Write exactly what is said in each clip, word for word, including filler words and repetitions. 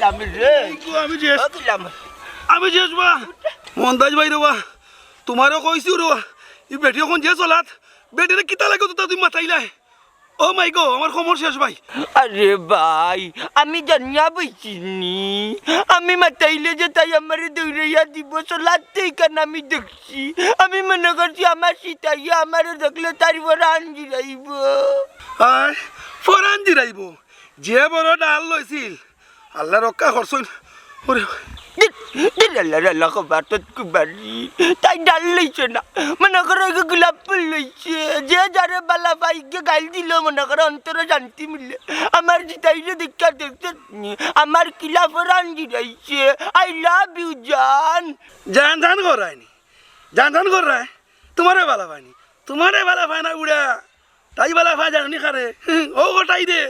আমি রে। এই গো, আমি শেষ। ও দিলাম। আমি শেষ বা। মন্তাজ ভাই রে বা, তুমারে কইছি রে বা, ই বেটি অখন যে চলাত, বেটিরে কিতা লাগে তো তুমি মাতাইলায়। ও মাই গো, আমার খবর শেষ ভাই। আরে ভাই, আমি জানিয়া বইছি নি। আমি মাতাইলে যে তাই আমারে দৌড়াইয়া দিব, চলাতে ইখান আমি দেখছি। আমি মনে করছি আমার সিতাইয়ে আমারে দেখলে তার পরান জিরাইব। আয়, পরান জিরাইব। যে বড় ডাল লইছিল, আল্লাহ রক্ষা করছইন। ওরে। দিল, দিল, আল্লাহ, আল্লাহ, খবর তো কুবারি। তাই ডাল লইছে না। মনে করো, এই গোলাপ ফুল লইছে। যে যারে বালা পায়, ইগে গাইল দিল, মনে করো, অন্তরে শান্তি মিলে। আমার সিতাইরে দেখা দেখছত নি? আমার কিলা পরান জিরাইছে। I love you, জান। জান জান করায়নি। জান জান করায়। তুমারে বালা পায়নি। তুমারে বালা পায় না বুড়া। তাই বালা পায় জানো নি কারে? ও গোটাই দে।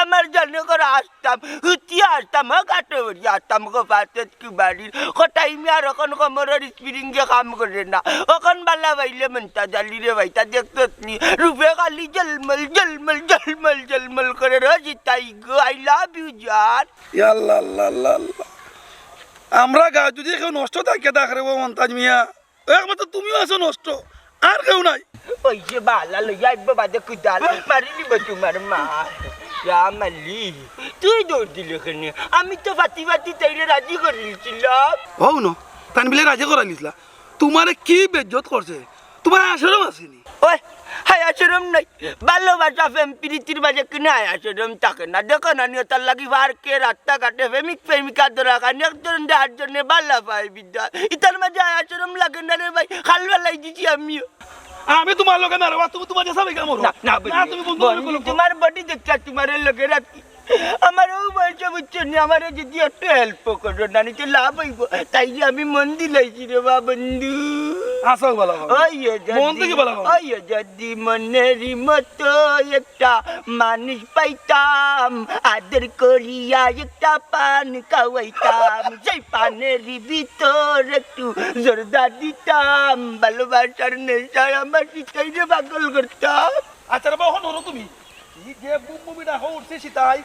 আমার জানে করে আসতাম, হুতি আসতাম, হ্যাঁ, কাটে বড়ি আসতাম, গো পাতে কি বাড়ির। গোটাই মি আর অখন কোমরর স্প্রিং এ কাম করে না। অখন বালা পাইলে মনটা জালি রে ভাই, তা দেখছত নি? রূপে খালি জলমল, জলমল, জলমল, জলমল করে রোজ তাই গো, I love you, জান। ইয়াল্লা, আল্লাহ, আল্লাহ, আল্লাহ। আমরা গাঁও যদি কেউ নষ্ট থাকে, দেখ রে ও মন্তাজ মিয়া, একমাত্র তুমিও আছো নষ্ট, আর কেউ নাই। ওই যে বালা লইয়া আইব বাদে কুদাল, মারি নিব তুমার মা। ইয়া মালি, তুই দৌড় দিলে কেনে? আমি তো ফাতি ফাতি তাইরে রাজি করিলছিলাম। হও ন, তান বিলে রাজি করাইলিছলা। তুমারে কি বেইজ্জত করছে? তুমার আশরম আছে নি? ওই, হায়া শরম নাই। ভালোবাসা, প্রেম, প্রীতির মাঝে কুনু হায়া শরম থাকে না। দেখো না নি, তার লাগি পার্কে, রাস্তাঘাটে প্রেমিক প্রেমিকা ধরা খান, একজন দেহার জন্য বালা পায় বিদ্যা। ইতার মাঝে হায়া শরম লাগে না রে ভাই, খাল ফালাই দিছি আমিও। আমি তুমার লগে না রে বা, তুমি তুমার দেশা বেগা মরো। না, না, না, বন্ধু, তুমি বন্ধু বন্ধু, মনে করো। তুমার বডি দেখতা তুমার লগে রাখি। আমার ও বয়সে বুঝছো নি, আমারে যদি একটু হেল্প করো না, নিতে লাভ অইব। তাই যে আমি মন দিলাইছি রে বা বন্ধু। আচ্ছা, ভালো, ভালো। ওই ও মন যদি, থেকে ভালো, ভালো। ওই ও যদি মনের মতো একটা মানুষ পাইতাম, আদর করিয়া একটা পান খাওয়াইতাম, সেই পানের ভিতর একটু জর্দা দিতাম, ভালোবাসার নেশায় আমার সিতাইরে পাগল করতাম। আচ্ছা রে বা, অখন ধরো তুমি। ই যে বুম বুম ইটা হো উঠছে সিতাই।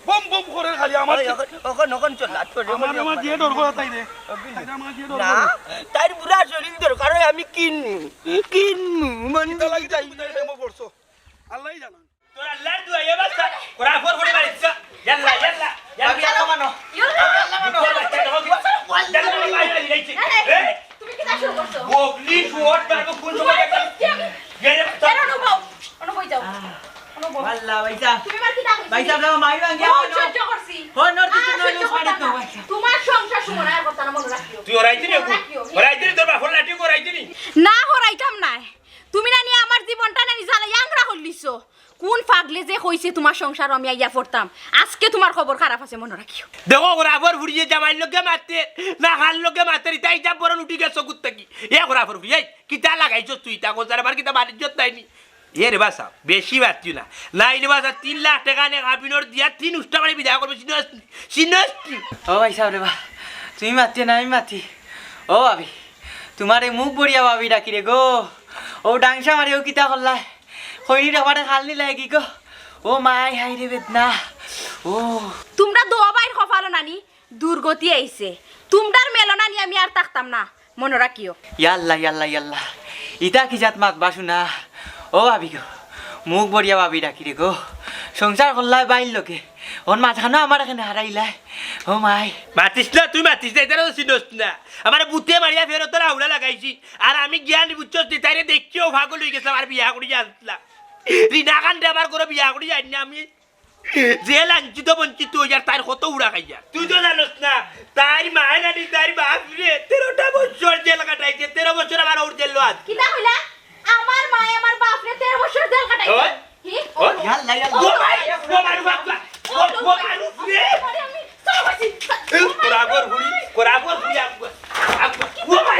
বুম বুম করে খালি আমার ওই, অখন, অখন, অখন চল, লাট করে আমার, বলি আমার অখন। যে ডর করে তাই রে। বুঝলি? তাই রে, আমার যে ডর না, করে। তাইর বুড়া শরীর দরকার হয়, আমি কিনমু, কিনমু, মন ইটা লাগি তাই। তুমি তাই প্রেমে পড়ছো। আল্লাহই জানেন। তোর আল্লাহর দোয়া, এ বাচ্চা, ওরা ফোর ফোরে মারিস। ইয়াল্লা, ইয়াল্লা, ইয়াল্লা। ভাবি, আল্লাহ মানো। ভাবি, আল্লাহ মানো। তোর বাচ্চা, দেখো কি? ইয়াল্লা, ভাই, ভাই, এই, এই, এই, এই। তুমি কিতা শুরু করছো? বগলি, শুয়োর, তার তো কোন সময় দেখলাম? কি আমি? এই রে, কেন অনুভব? অনুভব যাও। অনুভব। আল্লাহ, ভাইসাব। তুমি আমার কিতা কইছো? ভাইসাব, দেখো, মারি ভাঙিয়া বলো। সহ্য করছি। হো, নড়ছি তো আর নড়ছি, সহ্য করতাম না। তোমার সংসার সুমন আর করতাম না, মনে রাখিও। তুই ওরাই দিলি, মনে রাখিও। ওরাই দিলি, তোর বাপর লাঠি ওরাই দিলি। না, হরাইতাম না। তুমি না নি আমার জীবনটা না নি জ্বালাইয়া আংরা করলিছো। কোন পাগলে যে কইছে তুমার সংসারো আমি আইয়া পড়তাম, আজকে তুমার খবর খারাপ আছে, মনো রাখিও। দেখো, খবর ফুরিয়ে জামাইর লগে মাতে, না হার লগে মাতে, ইতা ইতা বড় লুটি গেছো কুত্তা কি? এ খবর ফুরিয়ে, এই, কিতা লাগাইছস তুই? ইতা কইছস, আবার কিতা বাণিজ্যত নাইনি? এ রে বাছা, বেশি মাতিও না। নাইলে বাছা, তিন লাখ টেকা নে কাবিনর দিয়া তিন উষ্টা মারি বিদায় করবে, চিনস নি? চিনস নি? ও ভাইসাব রে বা, তুমি মাতিও না, আমি মাতি। ও ভাবি, তুমারে মুখ ভরিয়া ভাবি ডাকি রে গো। ও ডাংসা মারি, ও কিতা করলায়? খৈনি রে, ওরে খাল নিলায় কি গো? ও মাই, হায় রে বেদনা। ও। তুমরা দোয়া ভাইর কপালো নানি দুর্গতি আইছে। তুমরার মেলনা নি আমি আর থাকতাম না, মনো রাখিও। ইয়াল্লা, ইয়াল্লা, ইয়াল্লা। ইতা কি জাত মাত বাসু না? ও ভাবি গো, মুখ ভরিয়া ভাবি ডাকি রে গো। সংসার করলায় ভাইর লগে। অন মাঝখানো আমার এখানে হারাইলায়। ও মাই। মাতিস না, তুই মাতিস না, ইতারে তো চিনস না। আমারে বুতে মারিয়া ফেরত তোরা হাওলা লাগাইছি। আর আমি জ্ঞান বুঝছস নি, তাইরে দেখিয়াউ পাগল অইগেছলাম, আর বিয়া করিয়া আনছলাম। রিনা খানরে আমার ঘরো বিয়া করিয়া আনি আমি যে লাঞ্ছিত বঞ্চিত অইয়ার, তাইর কত উড়া খাইয়ার। তুই তো জানস না, তাইর মায় নানি, তাইর বাপরে তেরোটা বছর জেল কাটাইছে, তেরো বছর আমার অউ জেলো আছে। কিতা কইলা? আমার মায় আমার বাপরে তেরো বছর জেল কাটাইছে। ওই, হি? ওই। ইয়াল্লা, ইয়াল্লা। ও ভাই, ও ভাই, বাবা, ও, ও ভাই, রে। আরে আমি, চলো, বসি। এই, খবর ফুরি, খবর ফুরি, আব্বা, আব্বা। ও ভাই।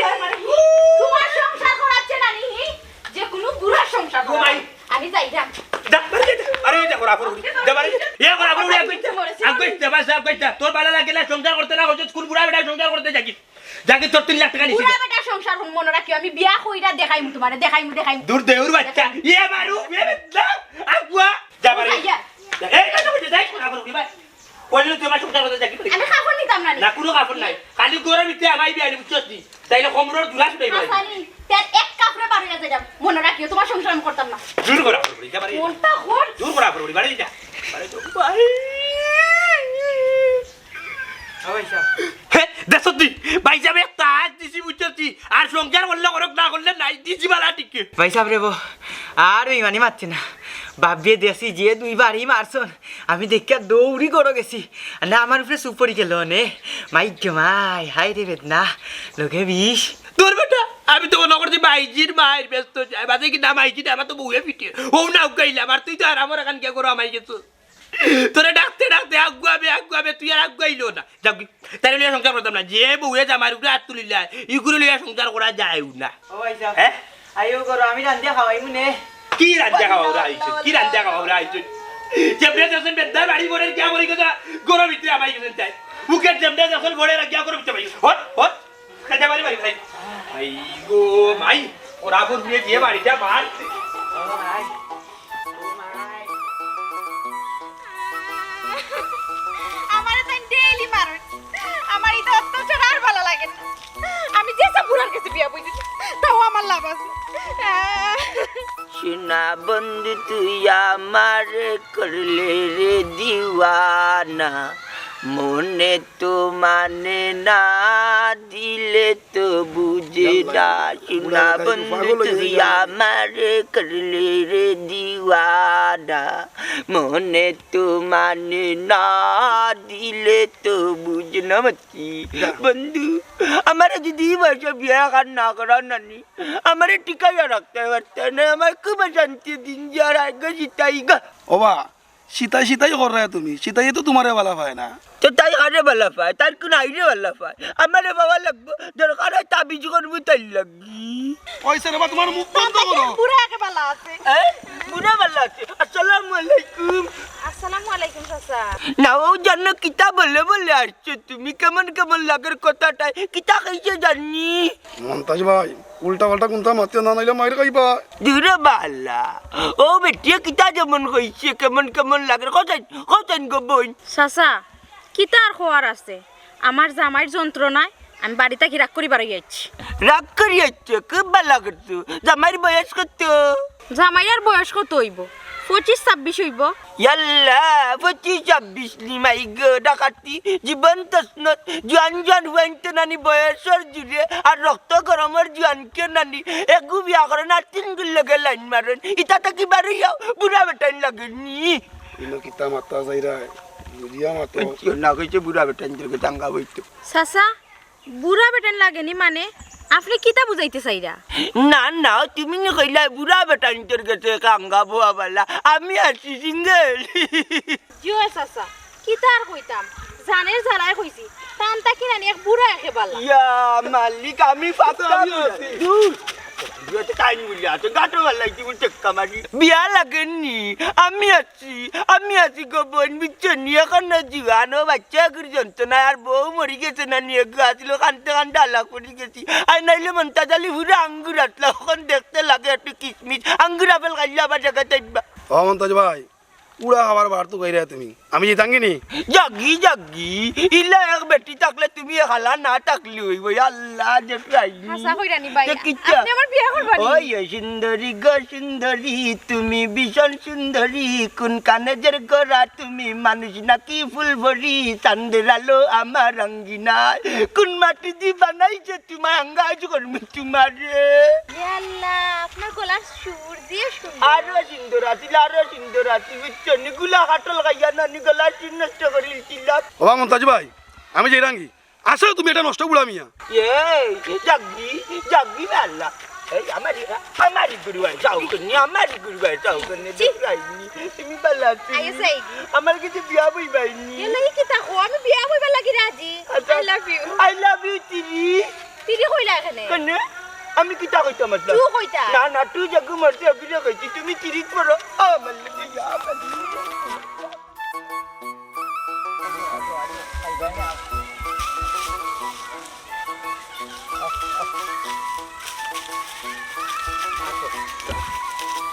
তোমার সংসার করাচ্ছে না নি, হি? যে কোনো বুড়ার সংসার ও ভাই। করাচ্ছে। আমি যাই না। যা, বাড়ি যা। আরে, যা, খবর ফুরি। যা, বাড়ি যা। এ, খবর ফুরি, আব্বা, আব্বা, যা, বাড়ি যা। তোর ভালো লাগে না, সংসার করতে না, হচ্ছে কোন বুড়া বেটা সংসার করতে যাকি? যাকি তোর তিন লাখ টেকা নিছি। বুড়া বেটা সংসার মনে রাখিও, আমি বিয়া কইরা দেখাইমু তোমারে, দেখাইমু, দেখাইমু। দূর দেউর বাচ্চা। এ মারু, এ বেটা। বুয়া, যা বাড়ি। এই, এই, এই, এই, এই, কাপড় নিতে যাই। কইলে তুই আমার সংসার করতে যাবি? আমি কাপড় নিতাম না নি। না, কোনো কাপড় নাই। খালি গরম ইতে আমায় বিয়া আনি, বুঝছস নি? তাইলে কমরর জুড়া ছুটাই বাড়ি। হাসানি, তার এক কাপড়ে বার হইয়া যাইতাম। মনে রাখিও, তোমার সংসার আমি করতাম না। জোর করা পড়বো, যা বাড়ি। মনটা খোর। জোর করা পড়বো, বাড়ি যা। বাড়ি যা। বাড়ি। হে, দেখছত নি? ভাই সাহেব, একটা আজ দিছি, বুঝছস নি? আর সংসার করলে করুক, না করলে নাই, দিছি বালা ঠিক। ভাই সাহেব রে বো, আর বেইমানি মারছি না। বাবিয়ে দেখছি যে দুই বাড়ি মারছন, আমি দেখিয়া দৌড়ি ঘরো গেছি। না, আমার উপরে চুপ পড়ি গেল নে। মাই গো মাই, হায় রে বেদনা, লগে বিষ। তোর বেটা, আমি তো মনে করছি বাইজির মায়ের ব্যস্ত যায়, বাদে কি না মাইজি না, আমার তো বউয়ে পিটে। ও না উগাইলাম, আর তুই তো আর আমার এখান গিয়া করো আমায় গেছো। তোরে ডাকতে ডাকতে আগুয়াবে, আগুয়াবে, তুই আর আগুয়াইলো না। যাও কি? তারে লইয়া সংসার করতাম না। যে বউয়ে জামাইর উপরে হাত তুলিলা, ইগুরে লইয়া সংসার করা যায় না। ও ভাই সাহেব, হ্যাঁ? আইও করো, আমি রান্ধিয়া খাওয়াই মনে। কি রান্ধিয়া খাওয়া ওরা আইছে? কি রান্ধিয়া খাওয়া ওরা আইছে? যে বেদ আছেন, বেদ্দার বাড়ি বড়ের গিয়া বলি কথা, গরম ভিতরে আমায় গেছেন তাই। মুখের যেমনে যখন বড়ের গিয়া গরম ভিতরে ভাই। Hot, hot. খেতে পারি ভাই, ভাই। ভাই গো, ভাই। ওরা বলবে যে বাড়িটা মার। আমারে তাই ডেইলি মারইন। আমার ইতা অত্যাচার আর ভালা লাগে না। আমি যে সব বুড়ার কাছে বিয়া বইছি, তাও আমার লাভ আছে। সোনা বন্ধু তুই আমারে করলে রে দিওয়ানা, মনে তো মানে না, দিলে তো বুঝে না। সোনা বন্ধু তুই আমারে করলে রে দিওয়ানা, মনে তো মানে না, দিলে তো বুঝ না মতি। বন্ধু, আমারে যদি এই বয়সে বিয়া খান না করাও নানি, আমারে টিকাইয়া রাখতে পারতে না। আমার খুব অশান্তি দিন যার আগে জিতাইগা। ওবা, সিতাই সিতাই কররায় তুমি, সিতাইয়ে তো তুমারে বালা পায় না। তো তাই কারে বালা পায়, তার কুন আইরে বালা পায়। আমারে বাবা লাগবো, দরকার অয় তাবিজ করবো তাইর লাগি। ওই সে রে বা, তুমার মুখ বন্ধ করো। বুড়া একে বালা আছে। এ? বুড়া বালা আছে। আসসালামু আলাইকুম। আসসালামু আলাইকুম চাচা। না, ও জানো কিতা বলে বলে আসছো তুমি, কেমন কেমন লাগের কথাটায়, কিতা কইছে জানি? মন্তাজ ভাই, উল্টা পাল্টা কুন্তা মাতিও না, নাইলে মাইর খাইবা। দূরে বালা, ও বেটিয়ে কিতা যেমন কইছে, কেমন কেমন লাগের কথা, কথা গো বইন। চাচা, কিতা আর কওয়ার আছে? আমার জামাইর যন্ত্রণায় আমি বাড়ি থাকি রাগ করি বারই আইছি। রাগ করি আইছো? খুব বালা করছো। জামাইর বয়স কত? জামাইর আর বয়স কত অইবো? পঁচিশ ছাব্বিশ অইবো। ইয়াল্লা, পঁচিশ ছাব্বিশ নি মাই গো, ডাকাতি। জীবন তসনত, জুয়ান জুয়ান হুয়াইনতে নানি বয়সর জুড়ে, আর রক্ত গরমর জুয়ান কে নানি। এগু বিয়া করে না, তিন গুণ লগে লাইন মারেন। ইতা থাকি বারই আও, বুড়া বেটাইন লাগেনি। ইনো কিতা মাতা যাইরায়, বুঝিয়া মাতো। না কইছে বুড়া বেটাইন তোর দাঙ্গা বইতো। চাচা, বুড়া বেটাইন লাগেনি মানে? আপনে কিতা বুঝাইতে চাইরা? না, না, তুমি নি কইলা বুড়া বেটাইন্তর গেছে কাঙ্গা বওয়া বালা। আমি আছি সিঙ্গেল। জিও চাচা, কিতা আর কইতাম? জানের জ্বালায় কইছি, তান তাকি নানি এক বুড়া একে বালা। ইয়া মালিক, আমি ফাঁকতাম। দূর। বিয়া লাগেনি? আমি আছি, আমি আছি গো বইন, বুঝছো নি? এখনো জুয়ান, ও বাচ্চা এগুর যন্ত্রণায় আর বউ মরি গেছে নানি, এগু আছিল কানতে কানতে আলা করি গেছি। আর নাইলে মন্তাজ আলী পুরা আঙ্গুর আতলা, অখন দেখতে লাগে একটু কিসমিস, আঙ্গুর আপেল খাইলে আবার জাগা থাকবা। ও মন্তাজ ভাই, উড়া খাবার বার তো কইরা তুমি, আমি জিতাঙ্গি নি? যাগি, যাগি, ইলা এক বেটি থাকলে তুমি এক হালা না থাকলে অইবো, আল্লাহ দেখরায়নি। হাছা কইরানি ভাই, আপনে আমার বিয়া করবা নি? ওই, ওই সুন্দরী গো সুন্দরী, তুমি ভীষণ সুন্দরী, কোন কানেজের গোরা তুমি, মানুষ নাকি ফুল ভরি, চান্দের আলো আমার আঙ্গিনায়, কোন মাটি দি বানাইছে তোমায়, আঙ্গাজ করমু তোমারে। ইয়া আল্লাহ, আপনার গলার সুর যে সুন্দর। আরো সুন্দর আছিল, আরো সুন্দর আছিল, বুঝছো নি? গুলা কাটল খাইয়া নানি গলার সুর নষ্ট করিলছিলাম। ওবা মন্তাজ ভাই, আমি যাইরাঙ্গি। আসলে তুমি একটা নষ্ট বুড়া মিয়া। এই, যাগি, যাগি না আল্লাহ। এই, আমারি, আমারি গুরু ভাই, যাও কেনে, আমারি গুরু ভাই, যাও কেনে, ছি। দেখরায়নি। তুমি বালা আছো? আইও সাইগি। আমার কাছে বিয়া বইবায়নি। এ লাগি কিতা কও? আমি বিয়া বইবার লাগি রাজি। আচ্ছা। I love you। I love you, তিরি। তিরি কইলা এখানে? কেনে? আমি কিতা কইতাম আছলাম? তুই কইতা? না, না, তুই যাগু মারতে অগুরে কইছি, তুমি তিরিত পড়ো। ও, আমার লাগি, ইয়া, আমার লাগি।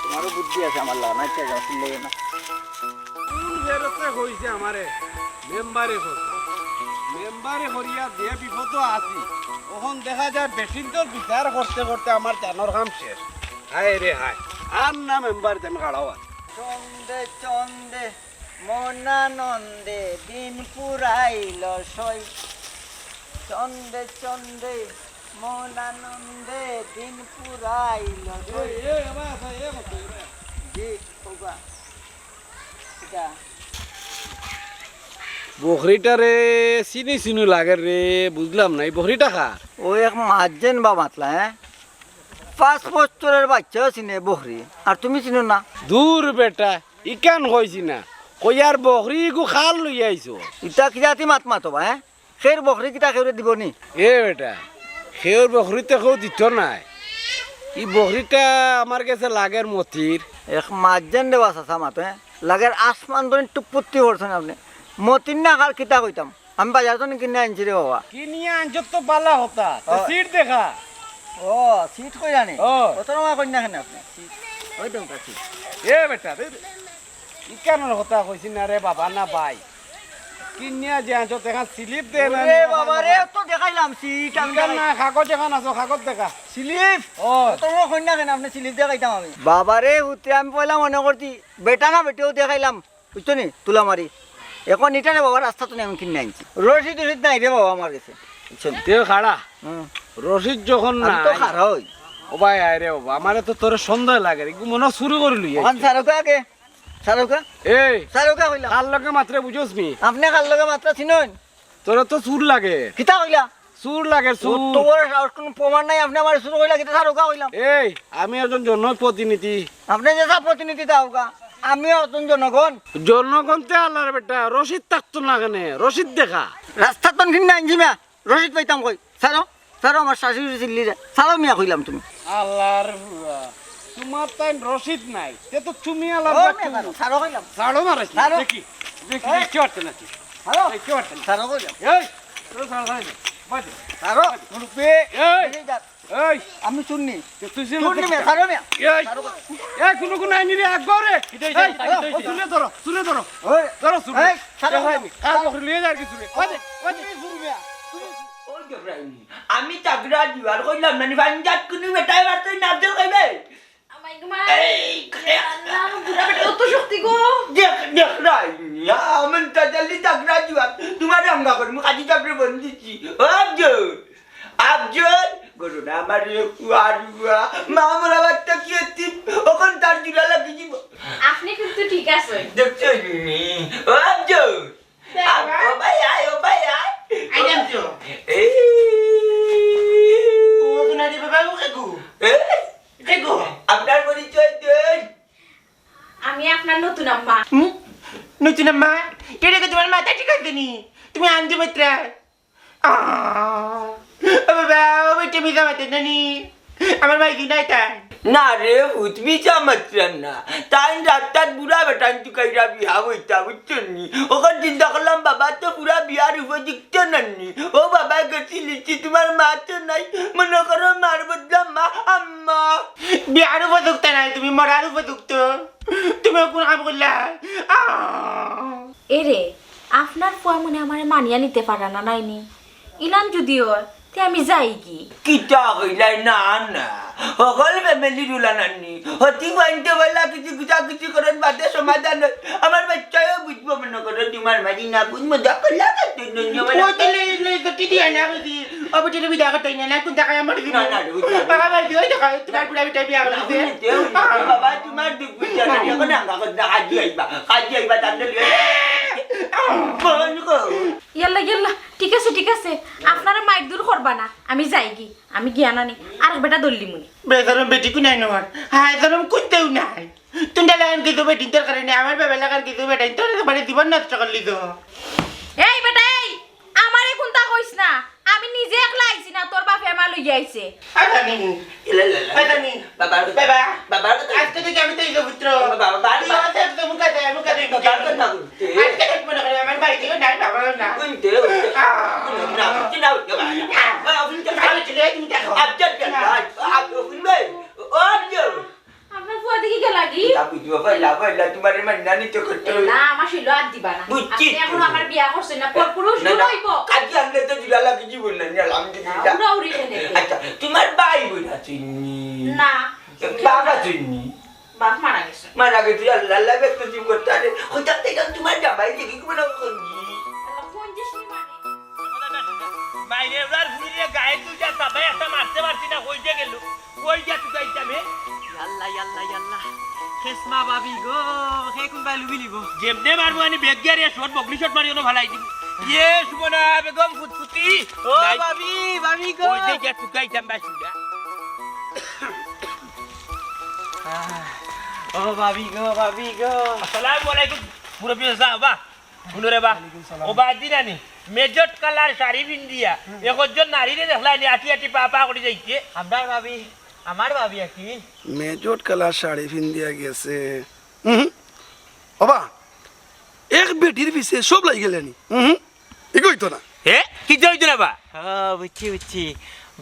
তোমারও বুট কি আছে আমার লাগা? না, কি আছে? আমার চুল লাগে না। কোন ফেরতে কইছে আমারে মেম্বারে করতে? মেম্বারে করিয়া যে বিপদো আছি, অখন দেখা যায় বেটিন্তর বিচার করতে করতে আমার জানর কাম শেষ। হায় রে হায়, আর না মেম্বার যেন খাড়াও আর। চন্দে চন্দে মনানন্দে দিন পুরাইল সই। চন্দে চন্দে মনানন্দে দিন পুরাইল সই। এই, এই, এবার আছে, এই করতে, এবার। জি, ওবা। কিতা? বকরিটারে চিনু চিনু লাগের রে, বুঝলাম না, ই বকরিটা কার? অউ এক মাতলা, হে? পাঁচ বছরর বাইচ্চাও চিনে বকরি, আর তুমি চিনো না? দূর বেটা, ইখান কইছি না, কইয়ার বকরি ইগু কার লইয়া আইছো? ইতা কি জাতি মাত মাতো বা, হে? কেউর বকরি কিতা কেউরে দিবো নি? এ বেটা, কেউর বকরি তো কেউ দিতো নায়। ই বকরিটা আমার গেছে লাগের মতির। এক মাতলা রে বা চাচা মাতো, হে? লাগের আসমান ধরি টুপুত্তি করছইন আপনে। মতির না কার কিতা কইতাম? আমি বাজার থনে কিনিয়া আনছি রে বাবা। কিনিয়া আনছো তো বালা কথা। তে অয়। সিট দেখা। ও, সিট কইরা নি? অয়। কত রকম কইন না কেনে আপনে? সিট। ওই তো ওটা সিট। এ বেটা, দে, দে। ইখানর কথা কইছি না রে বাবা, না ভাই। কিনিয়া যে আনছো, দেখা স্লিপ দে না। ওরে বাবা রে, তো দেখাইলাম সিট, আমি ইখান দেখাই- না, কাগজ এখান আছে, কাগজ দেখা। স্লিপ? অয়। কত রকম কইন না কেনে আপনে স্লিপ দেখাইতাম আমি? বাবা রে, হুতে আমি পয়লা মনে করছি, বেটা না বেটিও দেখাইলাম। বুঝছো নি? তুলা মারি। অখন ইটা রে বাবা, রাস্তা থনে আমি কিনিয়া আনছি। রশিদ টশিদ নাই রে বাবা আমার গেছে। বুঝছো নি? তেও খাড়া। হুম। রশিদ যখন আমি তো নাই। খাড়া অই। ও ভাই, আয় রে বাবা, আমারে তো তোরে সন্দেহ লাগে। ইগু মনে অয় চুরি করি লই অখন আইছে। ছাড়উক্কা আগে। ছাড়উক্কা। এই, ছাড়উক্কা কইলাম। কার লগে মাতরে বুঝোস নি? আপনে কার লগে মাতরা চিনইন? তোরে তো চুর লাগে। কিতা কইলা? চুর লাগে, চুর। অত বড় সাহস, কুনু প্রমাণ নাই, আপনে আমারে চুর কইলা, কিতা ছাড়উক্কা কইলাম? এই, আমি একজন জনপ্রতিনিধি। আপনে যেতা প্রতিনিধি থাকউক্কা, আমিও একজন জনগণ। জনগণ তে আল্লার বেটা, রশিদ থাকতো না কেনে? রশিদ দেখা। রাস্তা থনে কিনিয়া আনছি মিয়া, রশিদ পাইতাম কই? ছাড়ো, ছাড়ো, আমার শাশুড়ি চিল্লি যায়। ছাড়ো মিয়া কইলাম তুমি। আল্লার বুয়া, তুমার তাইন রশিদ নাই, তে তো তুমি আল্লার ও বুয়া মিয়া, তুমি। ছাড়ো, ছাড়ো কইলাম। ছাড়ো না রশিদ, ছাড়ো। দেখি, দেখি, ছাড়ো। দেখি, কি অর্থ নাকি? ছাড়ো। এই, কি অর্থ নাকি? ছাড়ো কইলাম। এই, ছাড়ো, ছাড়ো, ছাড়ো। বাজে। ছাড়ো, মুরব্বি। এই। এই, যা। এই। আমি চুর নি। তো তুই চুর চুর নি নি মিয়া, ছাড়ো মিয়া। এই। ছাড়ো। এই, কুনু কুনু আইনি রে, এক ঘরে। কিতা অইছে? এই, কিতা অইছে? ও, চুরে ধরো, চুরে ধরো। ওই। ধরো চুরে। এই, ছাড়ো। এই, কার বকরি লইয়া যার কি চুরে? বাজে, বাজে। তুমি চুর মিয়া। তুমি চুর। ওই দেখরায়নি, আমি তাগড়া জুয়ার কইলাম না নি, পাঞ্জাব কুনু বেটায় মারতে না দে কইবে। আমাই গো মা। এই, আল্লাহ, বুড়া বেটা অত শক্তি গো। দেখ, দেখরায়নি, আমি তাজালি তাগড়া জুয়ার, তুমারে হাঙ্গা করি, মুই কাজী সাবরে ফোন দিছি। ও আফজল, আফজল, গরু না আমার রে, কুয়া, রুয়া, মা মরা বাচ্চা কি এতিম, অখন তার জুড়া লাগি দিব। আপনি কিন্তু ঠিক আছে। দেখছো নি? ও আফজল, আ, ও ভাই আয়, ও ভাই আয়। আইলাম তো। এই। ও, সোনালি বাবা, ও কাকু। এ? কাকু। আপনার পরিচয় দেন। আমি আপনার নতুন আম্মা। হুম? নতুন আম্মা? কেডা গো, তুমার মাথা ঠিক আছে নি? তুমি আনছো মাত্রা। আহ, ও বাবা, ও বেটা মিছা মাতে নানি। আমার মাইজি নাই তাই। না রে পুত, মিছা মাতরাম না। তাইন রাস্তাত বুড়া বেটাইন তুকাইরা বিয়া বইতা, বুঝছো নি? অখন চিন্তা করলাম, বাবা তো পুরা বিয়ার উপযুক্ত নানি। ও বাবা গেছি লিখছি, তুমার মা তো নাই। মনো করো মার বদলা মা, আম্মা। বিয়ার উপযুক্ত নায়, তুমি মরার উপযুক্ত। তুমি কোন কাম করলা? আহ। এরে, আপনার ফুয়া মনে আমারে মানিয়া নিতে পারা না নাইনি? ইলান যদি অয়, তে আমি যাইগি। কিতা কইলায়? না, না। হকল ফ্যামিলির উলা নানি। হতি বাইনতে বলা কিছু গুছা গুছি করেন বাদে সমাধান অয়। আমার বাচ্চায়ও বুঝবো মনো করো, তুমার মাঝি না বুঝ মজা করলা। ও তো লে, লে, তো টিটি আনা কইছি। ও বেটি, তুমি দেখা তাই না, না, কোন জায়গায় আমার দিব? না, না, ওই তো বাবা, ভাই, ওই দেখা, তুমার বুড়া বেটা বিয়া করছে। না, ওই তো, ওই তো, বাবা, তুমার দুখ বুঝছে না, এখন আঙ্গা করছে না, কাজে আইবা, কাজে আইবা, তার জন্য। বন্ধ কর। ইয়াল্লা, ইয়াল্লা, ঠিক আছে, ঠিক আছে। আপনারা মাইর দূর করবা না, আমি যাইগি, আমি গিয়া নানি, আর বেটা দল্লি মুনি। বেজারম বেটি কুনাই নয়, হায় জারম কুত্তেও নাই। তুন্ডা লাগান কিছু বেটিন তোর কারণে, আমার বাবা লাগান কিছু বেটাইন তোর বাড়ি জীবন নষ্ট করলি তো। এই বেটা, এই, আমারে কুন্তা কইস না, আমি নিজে একলা আইছি না, তোর বাপে আমার লইয়া আইছে। আজানি। ইলা, ইলা, ইলা। আজানি। বাবার কথা। বাবা। বাবার কথা। আজকে থেকে আমি তো এই যে পুত্র। বাবা, বাবা, তুই বাবা। আমার সাথে মুখে দে, মুখে দে, মুখে দে। বাবার কথা বলতে। আজকে থেকে মনে করে আমার বাড়িতেও নাই, বাবাও নাই। শুনতে, শুনতে। আহ। শুনতে, শুনতে, শুনতে, বাবা। আহ। বাবা, শুনতে। আমি চলে যাই, তুমি দেখো। আচ্ছা, আচ্ছা, না। আচ্ছা, আচ্ছা, শুনবে? ও, আচ্ছা। আপনার ফুয়া দেখি গেল আগে। তা বুঝবো, পয়লা, পয়লা তোমার মানে নানি তো করতে হবে। না, আমার শিলো আর দিবা না। বুঝছি আপনি তো। এখনো আমার বিয়া করছেন না, পর পুরুষ না, না, লইব। আজ আমরা তো জুড়া লাগি জীবন না, না, আলহামদুলিল্লাহ। না, উড়া উড়ি খেলে। আচ্ছা, তোমার ভাই বোন আছেননি? না। বাবা আছেননি? বাপ মারা গেছে। মারা গেছে, আল্লাহ, আল্লাহ, ব্যক্ত জীব করতে আরে। হঠাৎ থেকে তোমার জামাই দেখি কোনো করবি। আল্লাহ, কোন যে শুনি মানে? মাইরে ওরার ফুলিরে গায়ে দুইটা চাপাই একটা মারতে পারছি না, কই যে গেল? কই যে তুকাইতাম, হে? ইয়াল্লা, ইয়াল্লা, ইয়াল্লা। খেসমা ভাবি গো, হে কোন বাই লুবি নিব? যেমনে মারবো আনি বেগ গিয়ারে শট, বগলি শট মারি ওনো ফালাই দিব। ইয়ে, সুবনা বেগম ফুটফুটি। ও নাই। ভাবি, ভাবি গো। কই যে গিয়া তুকাইতাম বাসুলা। আহ, ও ভাবি গো, ভাবি গো। আসসালামু আলাইকুম, মুরব্বি সাহেব, বাহ। হুনো রে বা, ওয়ালাইকুম সালাম। ও বা দিন আনি, মেজট কালার শাড়ি পিন্দিয়া, একজন নারীরে দেখলা নি, আটি আটি পা পা করি যাইতে। আমার ভাবি, আমার ভাবি আকি? মেজট কালার শাড়ি পিন্দিয়া গেছে। হুম। ওবা, এক বেটির পিছে সব লাগি গেলে নি। হুম। ইগো হইতো না। হে? কিতা হইতো না বা? ও, বুঝছি, বুঝছি।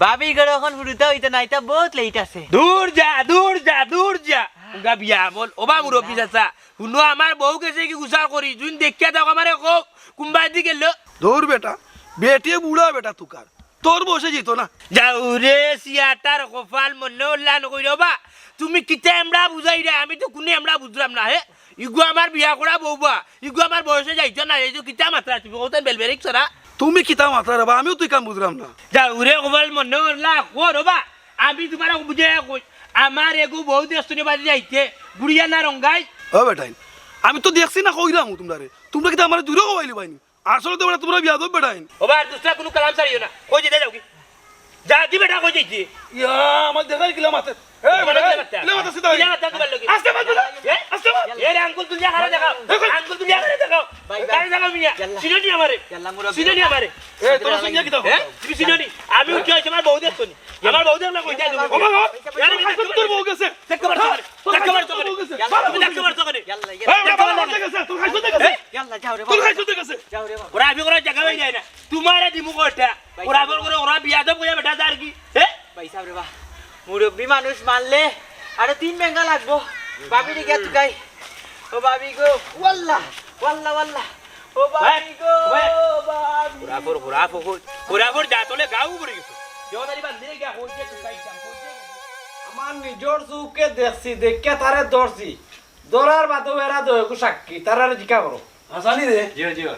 ভাবির ঘরে এখন ফুরুতা হইতো না, এটা বহুত লেট আছে। দূর যা, দূর যা, দূর যা। উগা বিয়া বল, ওবা মুরব্বি চাচা। হুনো, আমার বউ গেছে কি গুছাল করি, যুদি দেখিয়া থাকো আমারে কও, কুনবায়দি গেল? দৌড় বেটা, বেটিয়ে বুড়া বেটা তুকার, তোর বয়সে যেত না। যাও রে, সিয়াটার কপাল মনে উল্লা নকইরো বা। তুমি কিতা এমরা বুঝাইরা, আমি তো কুনু এমরা বুঝরাম না, হে? ইগু আমার বিয়া করা বউ বা, ইগু আমার বয়সে যাইতো না, এই যে কিতা মাতরা তুমি, কওতাম বেলবেরিক সরা। তুমি কিতা মাতরা রে বা, আমিও তুই কাম বুঝরাম না। যাও রে, কপাল মনে উল্লা, কর বা। আমি তোমারে বুঝাইয়া কই, আমার এগু বউ দেখছনি বাদে যাইতে, গুড়িয়া না রঙ্গাই। ও বেটাইন, আমি তো দেখছি না কইরাম তোমরারে। তোমরা কিতা আমারে দূরে কবাইলি বাইনি? আসলে তো বেটা তোমরা বিয়াদব বেটাইন। ও বা, আর দুসরা কুনু কালাম ছাড়িও না। কই যেতে যাও কি? যা কি বেটা, কই যাইতে? ইয়া, আমার দেখাই কিলা মাতে। এ, কিলা বেটা, মাতে? কিলা মাতে সিধা কিলা মাতে তোমার লগে? আস্তে মাত বেটা। এ? আস্তে মাত। এ রে, আঙ্গুল তুলিয়া কারে দেখাও। এ, কই? আঙ্গুল তুলিয়া কারে দেখাও। ভাই, ভাই। কারে দেখাও মিয়া। ইয়াল্লা। চিনো নি আমারে? ইয়াল্লা, মুরব্বি। চিনো নি আমারে? এ, তোমরা চিনিয়া কিতা? এ? তুমি চিনো নি? আমি উঠে আইছি, আমার বউ দেখছো নি? আমার বউ দেখলে কই যায় তুমি? ও বাবা, ইয়াল্লা, তোর বউ গেছে। দেখতে পারছো না? তোর দেখতে পারছো না? বউ গেছে। ইয়াল্লা, তুমি দেখতে পারছো না? ইয়াল্লা, ইয়াল্লা। এই, ইয়াল্লা, আমার বউ গেছে, তোর খাইছো দেখেছে? ইয়াল্লা, যাও রে তোর বাবা। খাইছো দেখেছে? যাও রে বাবা। ওরা আমি ওরা জায়গা পাই যায় না। তোমারে দিমু কয়টা? ভাই। ওরা বল করে ওরা বিয়াদব কইয়া বেটা যার কি? হে? ভাই সাহেব রে বা, মুরব্বি মানুষ মারলে আরো তিন বেঙ্গা লাগবো। ভাবি রে গিয়া তুকাই। ও ভাবি গো, ওয়াল্লা, ওয়াল্লা, ওয়াল্লা। ও ভাবি গো, ওই, ওই। ভাবি। ঘোরাফোর, ঘোরাফোর, ঘোরাফোর যা তোলে গাউ পড়ে গেছে। জোনারি বান্ধিরে গিয়া কই যে তুকাই যা, কই যে। আমার নিজর চউখে দেখছি, দেখিয়া তারে ধরছি। ধরার বাদেও এরা দয়কু সাক্ষী, তারারে জিকা করো। আসানি রে। জিও, জিও।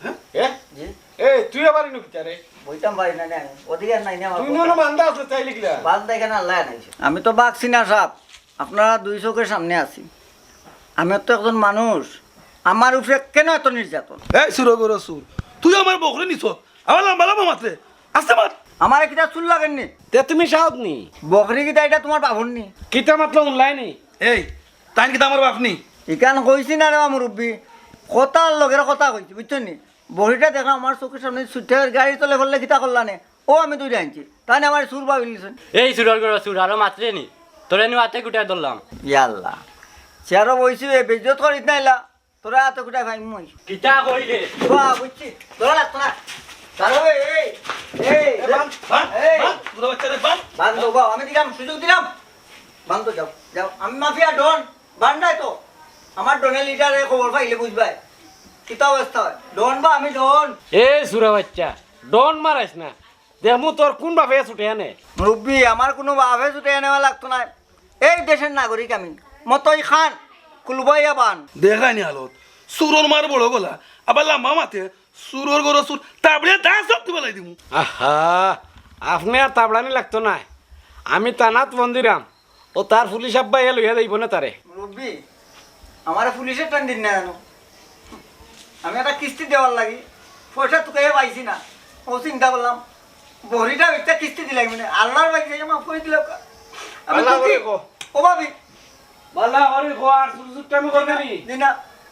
হ্যাঁ? এ? জি। এই, তুই আবার ইনো কিতা রে? বইতাম পারি না, না। ওদিকে আর নাই না আমার তুই কথা। মনে বান্দা আছে, চাইলে কিলা? বান্দা এখানে আল্লাহ নাই। আমি তো বাঘ সিনা সাহেব, আপনারা দুই চোখের সামনে আছি। আমি তো একজন মানুষ, আমার উপরে কেন এত নির্যাতন? এই সুরগর সুর, তুই আমার বকরি নিছ, আমার লম্বা লম্বা মাতরে, আস্তে মাত। আমার কিতা চুল লাগেননি? তে তুমি সাহস নি? বকরি কিতা এটা তোমার বাবুর নি? কিতা মাতলো online-এ? এই, তাইন কিতা আমার বাপ নি? ইখান কইছি না রে বা মুরব্বি, কথার লগের কথা কইছি, বুঝছো নি? বড়িটা দেখো আমার চোখের সামনে ছুটে গাড়ি তলে ফেললে কিতা করলা নে? ও আমি দুইটা আনছি, তাই না আমার চুর ভাবি নিছেন। এই চুরর ঘরর চুর, আরো মাতরে নি? তোরে নি আতে গুটায় ধরলাম। ইয়াল্লা, চেয়ারো বইছি বে, বেইজ্জত করিস না ইলা, তোরা আতে গুটায় ভাই মুই। কিতা কইলে? বাহ, বুঝছি, ধরা লাগতো না। দাঁড়াও, এই, এই, এই, এ, বান, বান, এই। বান, বুড়া বাচ্চা রে, বান। বান দেও, বাবা, আমি দিলাম, সুযোগ দিলাম। বান তো যাও, যাও। আমি মাফিয়া ডন, বান নাই তো। আমার ডনের লিডারে খবর পাইলে বুঝবায়। কিতা অবস্থা হয়? ডন বা আমি ডন। এ সুরা বাচ্চা, ডন মারাইস না। দেখমু তোর কোন বাপে ছুটে আনে। মুরব্বি, আমার কোনো বাপে ছুটে আনেওয়া লাগতো না। এই দেশের নাগরিক আমি। মতই খান, কুলবাইয়া বান। দেখায়নি হালত। চুরর মার বড় গলা, আবার লাম্বা মাতে, চুরর ঘরর চুর, তাবড়ে দাঁত সব তুলে দিমু। আহা, আপনে আর তাবড়ানি লাগতো নায়। আমি থানাত ফোন দিরাম, ও তার পুলিশ আব্বায় লইয়া যাইবো না তারে। মুরব্বি, আমারে পুলিশে টান দিন না জানো। আমি একটা কিস্তি দেওয়ার লাগি পয়সা তুকাইয়া পাইছি না। ও চিন্তা করলাম, বড়িটা একটা কিস্তি দিলাই মানে, আল্লাহর বাকি যাই মাফ করে দিল। আমি আল্লাহ দুঃখী। করে কো। ও ভাবি। বালা করে কো, আর চুর চুর টাইম করবে নি? জি না,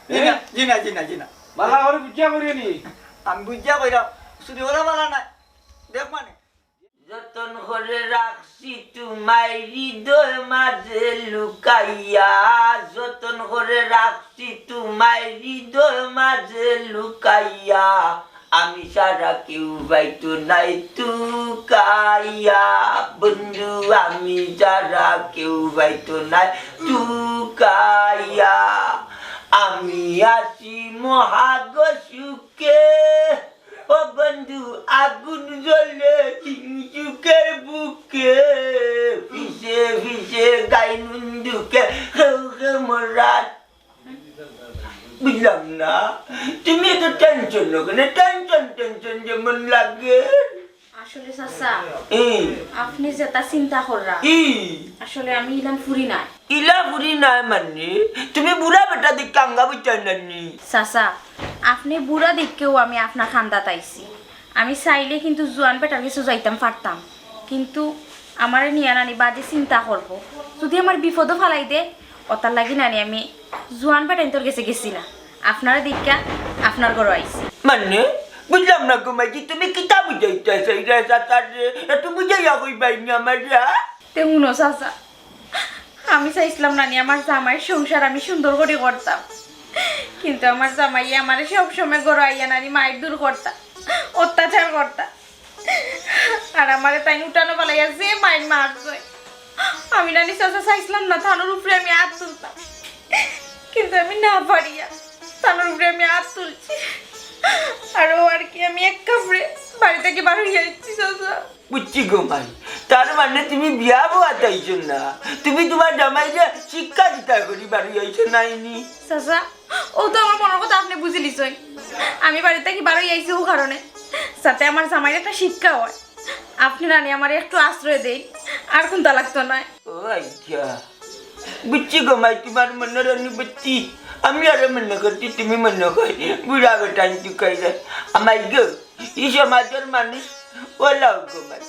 জি না, এ? জি না, জি না, জি না। বালা করে বুঝিয়া করিও নি? আমি বুঝিয়া কইরাম, চুরি করা বালা না। দেখ মানে। যতন করে রাখছি তোমায় হৃদয় মাঝে লুকাইয়া, যতন করে রাখছি তোমায় হৃদয় মাঝে লুকাইয়া, আমি ছাড়া কেউ পাইতো নায় তুকাইয়া, বন্ধু, আমি ছাড়া কেউ পাইতো নায় তুকাইয়া। আমি আছি মহাগ সুখে, ও বন্ধু, আগুন জ্বলে হিংসুকের বুকে, ফিসে ফিসে গাই নুন দুঃখে, কেউ কেউ মরা। বুঝলাম না, তুমি এত টেনশন কেন? টেনশন টেনশন যেমন লাগে। আসলে চাচা, ই। আপনি যেটা চিন্তা কররা, ই। আসলে আমি ইলান ফুরি নায়। ইলা ফুরি নায় মানে? তুমি বুড়া বেটা দেখিয়া আঙ্গা বুঝতায় নানি? চাচা, আপনি বুড়া দেখিয়াউ আমি আপনার কান্দাত আইছি। আমি চাইলে কিন্তু জুয়ান বেটার গেছে যাইতাম পারতাম, কিন্তু আমারে নিয়া নানি বাদে চিন্তা করবো। যদি আমার বিপদো ফালাই দে, অতার লাগি নানি আমি জুয়ান বেটাইন্তর গেছে গেছি না। আপনারে দেখিয়া আপনার ঘরো আইছি। মানে? বুঝলাম না গো মাইজি, তুমি কিতা বুঝাইতায় চাইরায় চাচারে? একটু বুঝাইয়া কইবায়নি আমারে, হ্যাঁ? তে হুনো চাচা, আমি চাইছিলাম নানি আমার জামাইর সংসার আমি সুন্দর করি করতাম, কিন্তু আমার জামাইয়ে আমারে সবসময় ঘরো আইয়া নানি মাইর দূর করতা, অত্যাচার করতা। আর আমারে তাইন উঠানো ফালাইয়া যে মাইর মারছে, আমি নানি চাচা চাইছিলাম না তানর উপরে আমি আত তুলতাম, কিন্তু আমি না পারিয়া তানর উপরে আমি আত তুলছি। আর ও আর কি আমি এক কাপড়ে বাড়ি থাকি বার অইয়া আইছি চাচা। বুঝছি গো মাই, তার মানে তুমি বিয়া বওয়াত আইছো না, তুমি তুমার জামাইরে শিক্ষা দিতায় করি বাড়ি আইছো নায়নি? চাচা, ও তো আমার মনর কথা আপনে বুঝিলিছইন। আমি বাড়ি থাকি বার অইয়া আইছি ও কারণে, যাতে আমার জামাইর একটা শিক্ষা অয়। আপনে নানি আমারে একটু আশ্রয় দেইন, আর কুন্তা লাগতো নায়। ও আইচ্ছা, বুঝছি গো মাই, তুমার মনর অনুভূতি। আমি আরো মনো করছি তুমি মনো কয় বুড়া বেটাইন তুকাইরায়। আমাই গো, ই সমাজর মানুষ অলাউ গো মাই।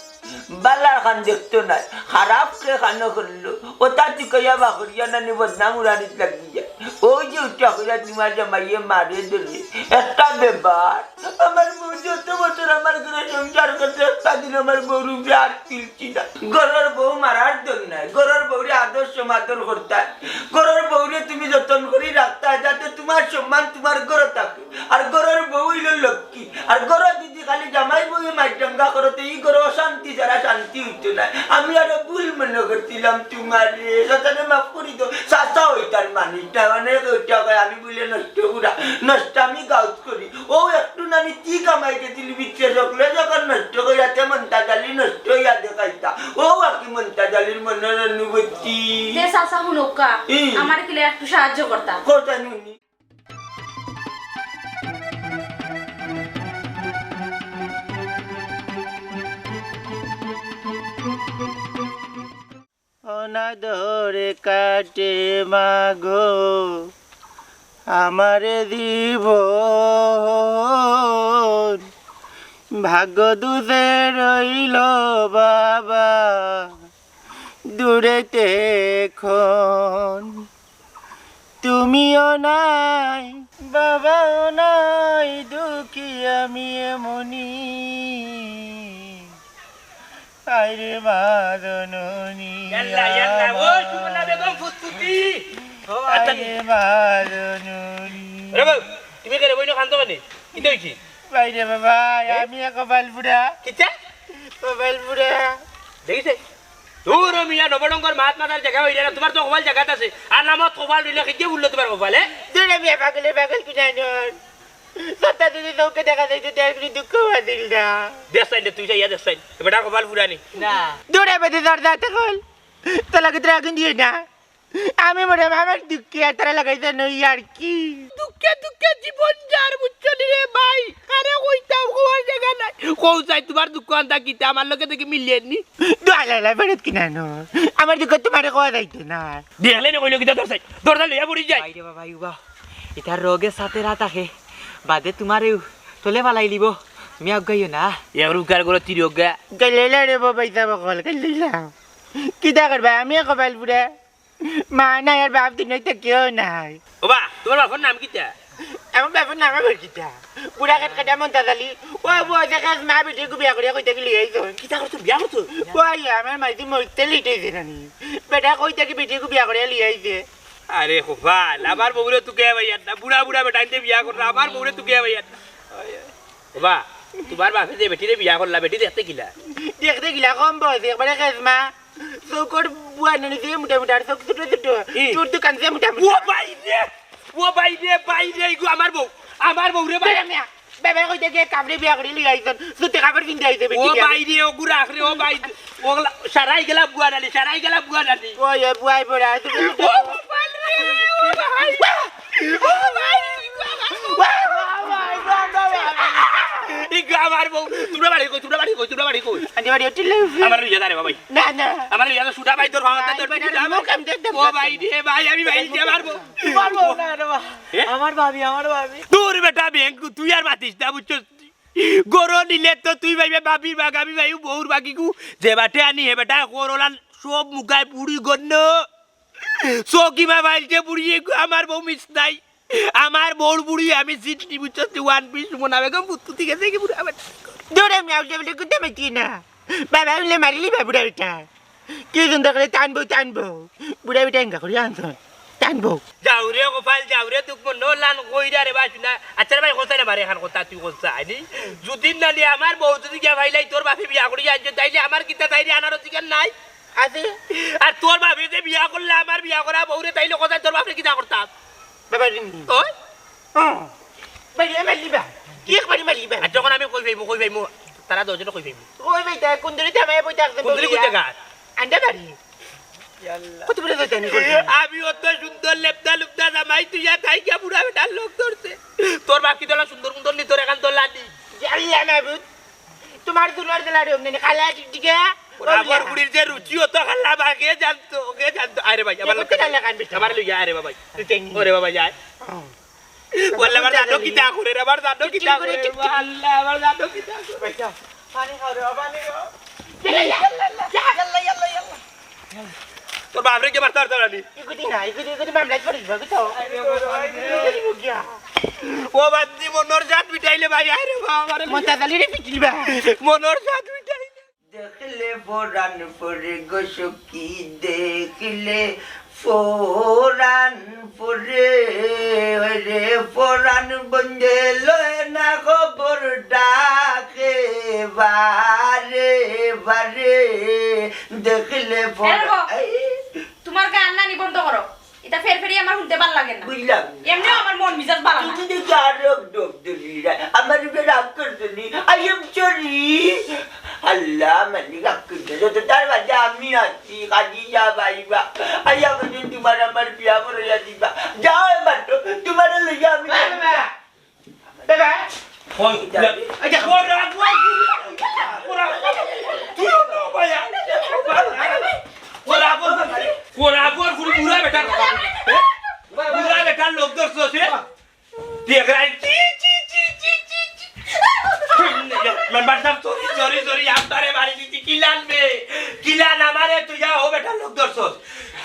বালার খান দেখতো নায়, খারাপরে খানো করলো। অতা তুকাইয়া বাকরিয়া নানি বদনাম উড়ানিত লাগি যায়। অউ যে উঠা কইরা তুমার জামাইয়ে মারে ধরে, একটা ব্যাপার। আমার বউ যত বছর আমার ঘরো সংসার করছে, একটা দিন আমার বউর উপরে আত তুলছি না। ঘরর বউ মারার দর নায়, ঘরর বউরে আদর সমাদর করতায়, ঘরর বউরে তুমি যতন করি রাখতায়, যাতে তুমার সম্মান তুমার ঘরো থাকে। আর ঘরর বউ অইলো লক্ষ্মী। আর ঘরো যদি খালি জামাই বউয়ে মাইর দাঙ্গা করো, তে ই ঘরো অশান্তি ছাড়া শান্তি অইতো নায়। আমি আরো ভুল মনো করছিলাম তুমারে, চাচারে মাফ করি দেও। চাচা অইতার মানুষ না, অনেকে অইতা কয় আমি বুলে নষ্ট বুড়া, নষ্ট আমি গাউত করি। অউ একটু নানি তি কামাই গেছিলি বিত্তে সকলে যখন নষ্ট কইরা তে মন্তাজ আলী নষ্ট অইয়া দেখাইতা। অউ আর কি মন্তাজ আলীর মনর অনুভূতি। দে চাচা হুনউক্কা, ই। আমারে কিলা একটু সাহায্য করতা। কথা নুনি। অনাদরে কাটে মাগো আমার জীবন, ভাগ্য দুষে রইল বাবা দূরেতে এখন। তুমিও নাই, বাবাও নাই, দুঃখী আমি এমনি। আইরে মা জননী, ইয়াল্লা, ইয়াল্লা, ও আমার সুমনা বেগম ফুতফুতি। ও, আইরে মা জননী। রে বাবু, তুমি কেরে বইনো কান্দো কেনে? কিতা অইছে? বাইরে বাবা, এ? আমি এক কপাল পুড়া। কিতা? কপাল পুড়া। দেখিছে? দূর ও মিয়া, নবডঙ্গর মাত মাতার জাগা অইরে না, তুমার তো কপাল জাগাত আছে। আর নামত কপাল রইলে, কিতা বললো তুমার কপাল, এ? দূর ও মিয়া, পাগলে পাগল কুনাইনর। সত্তা যদি চউখে দেখা যাইতো, তে আর কুনু দুঃখ আছিল না। দেখছইন রে, তুই যাইয়া দেখছইন। এ বেটার কপাল পুড়া নি। না। দূর ও বেটি, তোর দাঁতে খোল। তোর লগে তোর আগুন দিয়ে না। আমি মরে আমার দুঃখে আর তারা লাগাইছে নই আর কি। দুঃখে দুঃখে জীবন যার, বুঝছো নি রে ভাই? কারে কইতাম, কওয়ার জাগা নাই। কও চাই, তুমার দুঃখ আনতা কিতা, আমার লগে দেখি মিলিয়ে নি। দোয়া লাইলা বেরত কিনা নো। আমার দুঃখ তুমারে কওয়া যাইতো না। দেখলে নি কইলো কিতা, দরজায়, দরজা লইয়া পড়ি যায়। বাইরে বাবা, ইউবা। ইতার রোগে সাথে রাত আহে। বাদে তুমারেও তলে ফালাই লিব। তুমি আগাইও না। এর উকার করে তিরোগা। গাইলাইলা রে বাবা, ইতা বকল, গাইলাইলা। কিতা করবা, আমি কপাল পুড়া। মা নাই আর বাপ দুনিয়াতে কেউ নাই। ও বা, তুমার বাপর নাম কিতা? আমার বাপর নাম আবার কিতা? বুড়া কাট কাটা মন্তাজ আলী। ও বউ, যে কাজ মা বেটি গু বিয়া করিয়া কইতে গেলি এই তো। কিতা করতো, বিয়া করতো? ওই, আমার মাইজি মরতে লেট অইছে নানি। বেটা কই থাকি বেটি গু বিয়া করিয়া লিয়ে আইছে। আরে কপাল, আমার বউরে তুকাইয়া পাইয়ার না। বুড়া বুড়া বেটাইন্তে বিয়া কররা, আমার বউরে তুকাইয়া পাইয়ার না। এ বাহ, তুমার বাপে যে বেটিরে বিয়া করলা, বেটি দেখতে কিলা? দেখতে কিলা? কম বয়সী, একবারে খেজমা। চউখর বুয়া নানি যে মোটা মোটা, আর চউখ ছোট ছোট। ই। চউখ দুখান যে মোটা মোটা। ও ভাই রে, ও ভাই রে, ভাই রে, ইগু আমার বউ, আমার বউ রে ভাই। বেটা মিয়া, বেবায় কইতা গিয়া কাপড়ে বিয়া করি লইয়া আইছইন, সুতি কাপড় পিন্দি আইছে বেটি ও গিয়া। ভাই রে, ওগু রাখ রে, ও ভাই, ওগুলা সারাই গেলা বুয়া নানি, সারাই গেলা বুয়া নানি। ওই, ওই, বুয়াই বড়া, ছোট ছোট। ও ভাই রে, ও ভাই। ইগু আমার বউ, তুমরা বাড়ি কই, তুমরা বাড়ি কই, তুমরা বাড়ি কই? আন্টি বাড়ি হচ্ছে লেউ। আমার লইয়া যা রে বাবাই। না, না। আমার লইয়া যা, সুটা ভাই তোর ভাঙা তোর ভাই, ভাই, না, না, না। মুখ আমি দেখতাম ও না। ভাই রে ভাই, আমি ভাই যে আমার বউ। তোমার বউ না রে বা। এ? আমার ভাবি, আমার ভাবি। তোর বেটা বেঙ্কু, তুই আর মাতিস না, বুঝছস? গরু নিলে তো তুই ভাইবে বাবির বাগ, আমি ভাই বউর বাগিগু। যে বাটে আনি হে বেটা করলান সব মুখায় পুড়ি গণ্য। চকিমা ভাইলকে বুড়ি এগু আমার বউ মিস নাই। আমার বউর বুড়ি আমি জিতনি বুঝছস তুই ওয়ান পিস মনে বেগম বুত্তু ঠিক আছে কি বুড়া বেটা। দৌড়ে আমি আউটে বেটা কুদে মেটি না। বাবা উলে মারিলি বা বুড়া বেটা। কি সুন্দর করে টানবো, টানবো। বুড়া বেটা এঙ্গা করি আনছন। টানবো। যাও রে কপাল, যাও রে, দুখ মন লান কইরা রে বাসু না। আচ্ছা রে ভাই, কোথায় না বারে এখান কথা তুই কোথায় আইনি? যুদিন নানি আমার বউ যদি গিয়া ভাইলাই তোর বাপে বিয়া করি আনছো, তাইলে আমার কিতা তাইলে আনার অধিকার নাই? আছে। আর তোর বাপে যে বিয়া করলা, আমার বিয়া করা বউরে, তাইলে কোথায় তোর বাপরে কিতা করতাম? বাবা রিনি। ওই? হ্যাঁ। বাড়ি আমার লিবা। কি এক বাড়ি আমার লিবা? আর যখন আমি কই পাইমু, কই পাইমু, তারা দুজনে কই পাইমু। ওই বেটা, কুন্দুরি থামায় বইতে একদম কুন্দুরি বলিয়া। কইতে কার? আন্ডা বাড়ি। ইয়াল্লা। কত বড় বেটা আমি কই পাইমু? আমি অত সুন্দর লেপটা লুপটা জামাই তুই ইয়া থাইকা বুড়া বেটার লোক ধরছে। তোর বাপ কি তোলা সুন্দর সুন্দর নি, তোর এখান তোলা নি। ইয়াল্লা মাবুদ। তোমার দুলার দিলারে অমনি খালা টিকটিকা। ওরা আমার বুড়ির যে রুচি অত খালা বা কে জানতো, কে জানতো। আরে ভাই, আমার লোক আমার লইয়া আরে বাবা। তুই টেঙ্গি। ওরে বাবা, যায়। হ্যাঁ। ওয়াল্লা, আমার জানো কিতা করে রে, আমার জানো কিতা করে। আল্লাহ, আমার জানো কিতা করে। পানি খাও রে, পানি খাও। ইয়াল্লা, ইয়াল্লা, ইয়াল্লা। তোর বাপরে কি মারতে পারতো না নি? ইগুদি না, ইগুদি, ইগুদি মামলায় পড়ি যাবো তো। ও বান্দি, মনর জাত মিটাইলে ভাই, আয় রে বাবা, আরে মনটা জালি রে পিটিবা। মনর জাত মিটাইলে। দেখলে পরাণ পরে গো সখী, দেখলে পরাণ পরে, রে পরাণ বন্ধে লয় না খবর ডাকে বারে বারে, দেখলে পরাণ। এরে গো, এই। তোমার গান নানি বন্ধ করো। ইতা ফেরফেরি আমার হুনতে ভালা লাগে না। বুঝলাম না। এমনেও আমার মন মিজাজ ভালা না। তুমি দেখি আর রোগ ডোগ দিলি না। আমার উপরে রাগ করছো নি? I am sorry। আল্লাহ, মালিক রাগ করছো। যত তার মাঝে আমি আছি, খাদিজা ভাইবা। আইয়া বলুন, তোমার আমার বিয়া করাইয়া দিবা। যাও এবার তো, তোমার লইয়া আমি বাবা, বাবা। বাবা। ওই, এই যে ওরা, ওরা, ওরা, তুই তো ভাইয়া। ওরা, ওরা, ওরা, ওরা, বুড়া বেটার, হ্যাঁ? বুড়া বেটার লোক ধরছস, হ্যাঁ? তুই এখানে চি, চি, চি। মেম্বার সাহেব, sorry, sorry, sorry, আপনারে বাড়ি দিছি, কিলান বে? কিলান আমারে তুই যা, ও বেটার লোক ধরছস।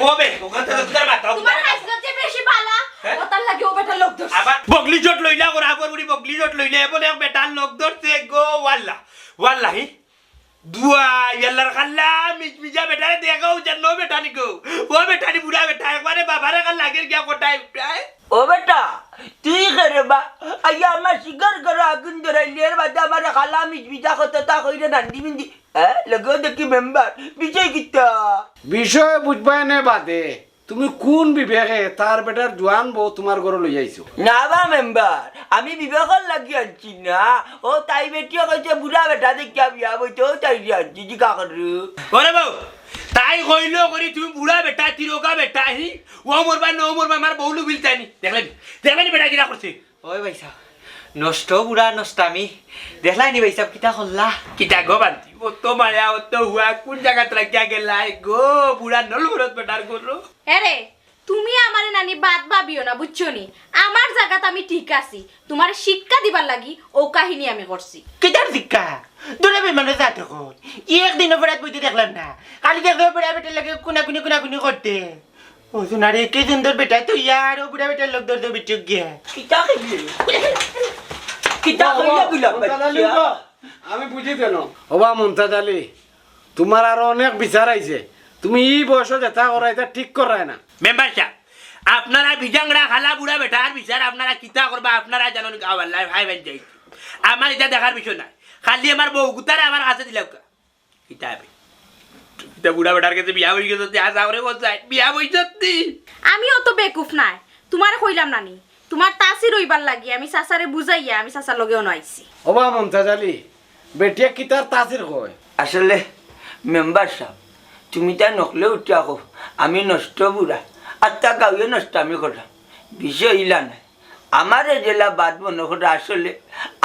ও বে, ওখান থেকে তোর মাথা তোমার হাইসলত যে বেশি বালা, হ্যাঁ? ওটার লাগি ও বেটার লোক ধরছে। আবার বগলি জট লইলা, ওরা আবার উড়ি বগলি জট লইলে, এমন এক বেটার লোক ধরছে গো, ওয়াল্লা, ওয়াল্লাহি। দুয়া, ইয়াল্লার খাল্লা, মিজমিজা বেটারে দেখাও, জানো বেটানি গো। ও বেটানি বুড়া বেটা, একবারে বাবারে খাল লাগের গিয়া কোটায় উঠায়। ও বেটা, তুই কে রে বা? আইয়া আমার শিকার করে আগুন ধরাইলি, এর বাদে আমার খালা মিজমিজা কততা কইরে নান্দি মিন্দি। হ্যাঁ, লগেও দেখি মেম্বার, বিষয় কিতা? বিষয় বুঝবায় নে বাদে। তুমি কোন বিবেকে তার বেটার জোয়ান বউ তোমার ঘরো লই আইছো? না বা মেম্বার, আমি বিবেকর লাগি আনছি না। ও তাই বেটিয়ে কইছে বুড়া বেটা দেখিয়া বিয়া বইতে, ও তাই আনছি, জিকা করু। ওরে বউ, তাই কইলো করি তুমি বুড়া বেটা, তিরোগা বেটা, হি? ও মরবা, নো মরবা, আমার বউ লুবিল তাইনি। দেখলে নি? দেখলে নি বেটা কিতা করছে? ওই ভাইসাব, নষ্ট বুড়া নষ্টামি। দেখলায় নি ভাইসাব, কিতা করলা? কিতা গো বান্তি? অত মায়া, অত হুয়া, কোন জাগাত রাখিয়া গেলায় গো? বুড়া নলবরত বেটার গরু। এরে, তুমি আমারে নানি বাদ ভাবিও না, বুঝছো নি? আমার জাগাত আমি ঠিক আছি। তোমারে শিক্ষা দিবার লাগি ও কাহিনী আমি করছি। কিতার শিক্ষা? দূরে বেমানো যা তখন। একদিনও ফেরাত বইতে দেখলাম না। খালি দেখবে বুড়া বেটার লগে কুনাকুনি, কুনাকুনি করতে। ও সোনারে, কি সুন্দর বেটা তুই আর ও বুড়া বেটার লোক ধরতে বিটুক গিয়া। কিতা কইলে? কিতা কইলে বুলা বাচ্চা? আমি বুঝি কেন? ওবা মুমতাজ আলী, তোমার আরো অনেক বিচার আইছে। তুমি ই বয়সো যেতা করায়, ইতা ঠিক করায় না। মেম্বার সাব, আপনারা বিজাংরা খালা বুড়া বেটার বিচার আপনারা কিতা করবা, আপনারা জানইন গাওয়ার লাই ভাই ভাই যাই। আমার ইতা দেখার বিষয় নায়, খালি আমার বউ গুতারে আমার কাছে দিলাউক্কা। কিতা বে? ইতা বুড়া বেটার গেছে বিয়া অইগেছে, তে আশা করে বলছে, বিয়া অইছে নি? আমি অত বেকুফ নায়, তুমারে কইলাম না নি, তুমার তাসির অইবার লাগি আমি চাচারে বুঝাইয়া আমি চাচার লগে অনো আইছি। ওবা মমতাজ আলী, বেটিয়ে কিতার তাসির কয়? আসলে মেম্বার সাব, তুমি তাই নকলে উঠিয়া কও, আমি নষ্ট বুড়া, আর তা গাউয়ে নষ্ট আমি করলাম। বিষয় ইলা নায়, আমারে যেলা বাদ মনো করো, আসলে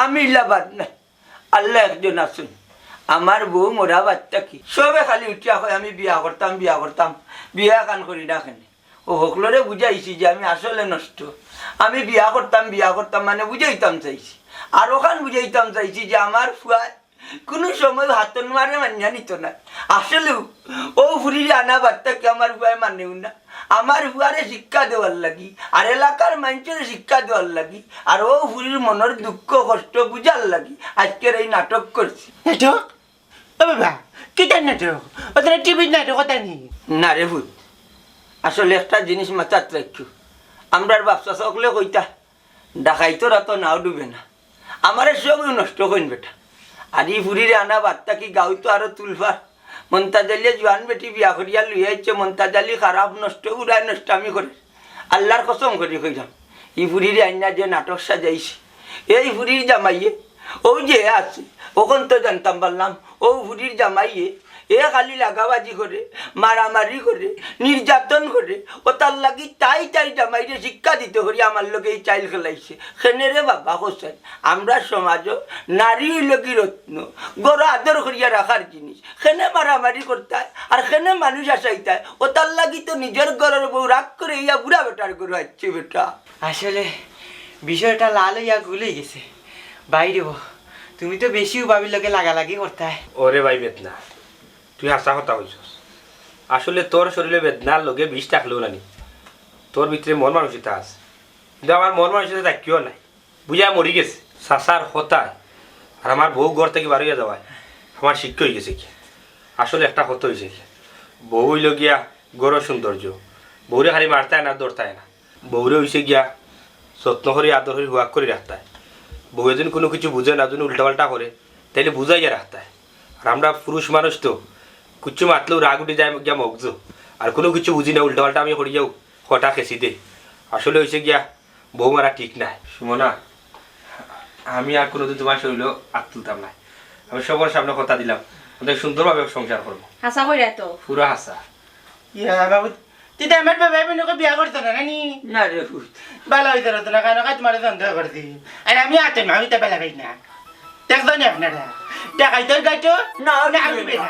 আমি ইলা বাদ নায়। আল্লাহ একজন আছইন। আমার বউ মরা বাদ থাকি সবে খালি উঠিয়া কয়, "আমি বিয়া করতাম, বিয়া করতাম, বিয়া কান করি না কেনে?" ও হকলরে বুঝাইছি যে আমি আসলে নষ্ট, আমি বিয়া করতাম, বিয়া করতাম মানে বুঝাইতাম চাইছি। আর অখান বুঝাইতাম চাইছি যে আমার ফুয়ায় কুনু সময় হাতর মারে মানিয়া নিত না। আসলেউ অউ ফুরিরে আনা বাদ থাকি আমার ফুয়ায় মানেউ না। আমার ফুয়ারে শিক্ষা দেওয়ার লাগি, আর এলাকার মানষরে শিক্ষা দেওয়ার লাগি, আর অউ ফুরির মনর দুঃখ কষ্ট বুঝার লাগি আইজকের এই নাটক করছি। নাটক? ও বাবা, কিতার নাটক? অতা টিভির নাটক অতা নি? না রে পুত, আসলে একটা জিনিস মাথাত রাখিও, আমরার বাপ চাচা অকলে কইতা, ডাকাইতর আতো নাও ডুবে না। আমারে সবেউ নষ্ট কইন বেটা। আর ই ফুরিরে আনা বাদ থাকি গাউত আরো তুলফার। মন্তাজ আলীয়ে জোয়ান বেটি বিয়া করিয়া লইয়া আইছে, মন্তাজ আলী খারাপ নষ্ট, উড়ায় নষ্টামি করে। আল্লার কসম করি কইরাম, ই ফুরিরে আইন্না যে নাটক সাজাইছে, এই ফুরির জামাইয়ে, অউ যে আছে, অখন তো জানতাম পারলাম, অউ ফুরির জামাইয়ে এ খালি লাগাবাজি করে, মারামারি করে, নির্যাতন করে, অতার লাগি তাই তাই জামাইরে শিক্ষা দিতো করি আমার লগে ই চাইল খেলাইছে। কেনে রে বাবা কছাইন, আমরার সমাজো নারী অইলো গি রত্ন, ঘরো আদর করিয়া রাখার জিনিস। কেনে মারামারি করতায়, আর কেনে মানুষ আসাইতায়, অতার লাগি তো নিজর ঘরর বউ রাগ করে ইয়া বুড়া বেটার ঘরো আইছে বেটা। আসলে বিষয়টা লাল অইয়া গুল অইগেছে। বাইরে বউ, তুমি তো বেশিউ ভাবির লগে লাগালাগি করতায়। ওরে ভাই বেদনা, তুই হাছা কথা কইছস। আসলে তোর শরীরে বেদনার লগে বিষ থাকলেও নানি, তোর ভিতরে মন মানসিকতা আছে, কিন্তু আমার মন মানসিকতা থাকিও নাই। বুঝা মরি গেছে। চাচার কথায় আর আমার বউ ঘর থাকি বার অইয়া যাওয়ায় আমার শিক্ষা অইগেছে কি, আসলে একটা কথা অইছে কি, বউ অইলো গিয়া ঘরর সৌন্দর্য, বউরে খালি মারতায় না, ধরতায় না, বউরে অইছে গিয়া যত্ন করি, আদর করি, হুয়াক করি রাখতায়। বউয়ে যুদি কুনু কিছু বুঝে না, যুদি উল্টাপাল্টা করে, তাইলে বুঝাইয়া রাখতায়। আর আমরা পুরুষ মানুষ তো, কুচ্ছু মাতলেউ রাগ উঠি যায় গিয়া মগজো। আর কুনু কিছু বুঝি না, উল্টাপাল্টা আমি করিয়াউ কটা খেছি দে। আসলে অইছে গিয়া বউ মারা ঠিক নায়। সুমনা, আমি আর কুনুদিন তুমার শরীলো আত তুলতাম নায়। আমি সবর সামনে কথা দিলাম, অনেক সুন্দরভাবে সংসার করমু। হাছা কইরায় তো? পুরা হাছা। ইয়া বাবু, তুই তো আমার বাবায় মনে কয় বিয়া করতো না, নানি? না রে পুত। ভালা অইতো না, কারণ কাজ মারে সন্দেহ করছি। আর আমি আতে না, আমি তো বেলা খাই না। দেখছো নি আপনারা? দেখাই তোর গাইটো? না, না, আমি না।